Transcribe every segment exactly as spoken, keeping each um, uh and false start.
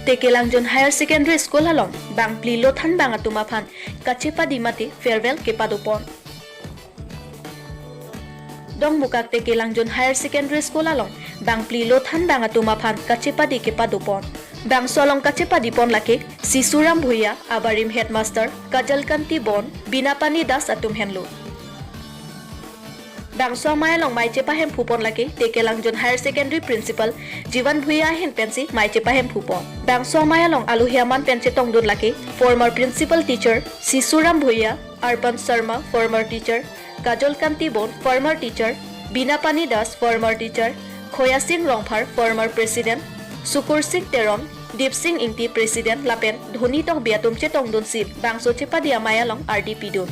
Tekelangjun Higher Secondary School along bangphli lothan bang atum aphan kachepadi mate farewell kepado pon. Dongmukak Tekelangjun Higher Secondary School along bangphli lothan bang atum aphan kachepadi kepado pon. Bangso along kachepadi pon lake Sisuram Bhuiya, abarim headmaster Kajal Kanti Bon, Binapani Das atum henlo. Bangso amei along mei chepahemphu pon lake Tekelangjun Higher Secondary Principal Jivan Bhuiya ahin pensi mei chepahemphu pon. Bangso amei along alohi aman pen chetongdun lake former principal teacher Sisuram Bhuiya, Arpan Sharma, former teacher, Kajol Kanti Bon, former teacher, Binapani Das, former teacher, Khoya Sing Rongphar, former president, Sukur Sing Teron, Dip Sing Ingti, president, lapen Dhoni Tokbi atum chetongdunsi bangso chepadi amei along ardi pidun.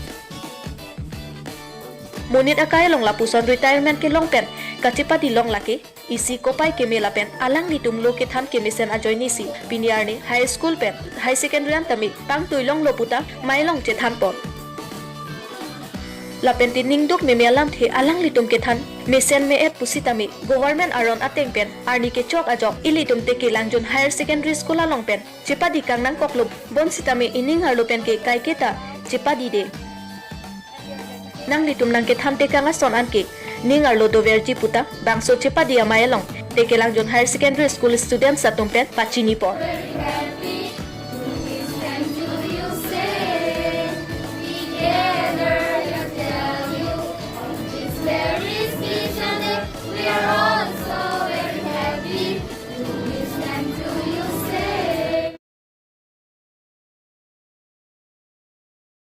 Monit akai along lapuson retirement kelong pen kachepadi long lake isi kopai keme lapen alanglitum lo kethan kemesen ajoinesi pini arni high school pen higher secondary an tame pangtui longlo puta mei along chethan pon. Lapen te ningduk meme alamthe alanglitum kethan mesen me-et pusitame government aron ateng pen arni kechok ajok ilitum Tekelangjun Higher Secondary School along pen chepadi kangnangkoklo bonsitame ining arlo pen ke kaiketa chepadi de. Nanglitum nangkethan tekang ason anke ning arlo doverji puta bangso chepadi amei along Tekelangjun Higher Secondary School students atum pen pachini pon.